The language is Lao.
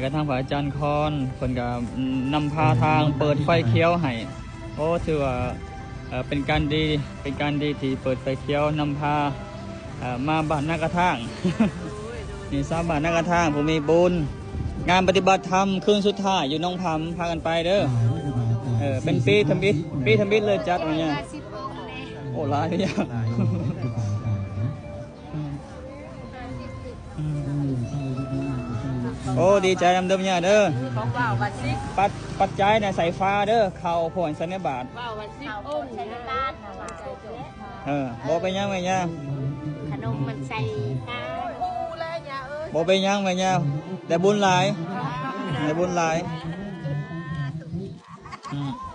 ກະທາງພະອາຈານຄອນ ເພິ່ນກະນຳພາທາງເປີດໄຟຂຽວໃຫ້. ໂອ້ ຖືວ່າ ເອີ ເປັນການດີ ເປັນການດີທີ່ເປີດໄຟຂຽວນຳພາ ເອີ ມາບ້ານນາກະທາງ. ນີ້ຊາວບ້ານນາກະທາງຜູ້ມີບຸນ ງານປະຕິບັດທຳຄືນສຸດທ້າຍຢູ່ໜອງຜຳ ພາກັນໄປເດີ. ເອີ ເປັນປີທຳອິດ ປີທຳອິດເລີຍຈັດມາເນຍ. ໂອ້ ຫຼາຍເດ. ໂອ້ ດີໃຈນຳເດີແມ່ຍ່າເດີ. ຂອງວ່າວວ່າສິບ ປັດ ປັດໄຈນະໃສ່ຟ້າເດີ ເຂົ້າພວກໃສ່ໃນບາດ. ວ່າວວ່າສິບອົງ ເອີ ບໍ່ເປັນຫຍັງແມ່ຍ່າ ຂະໜົມມັນໃສ່ຕາ. ບໍ່ເປັນຫຍັງແມ່ຍ່າ ໄດ້ບຸນຫຼາຍ ໄດ້ບຸນຫຼາຍ. ອືມ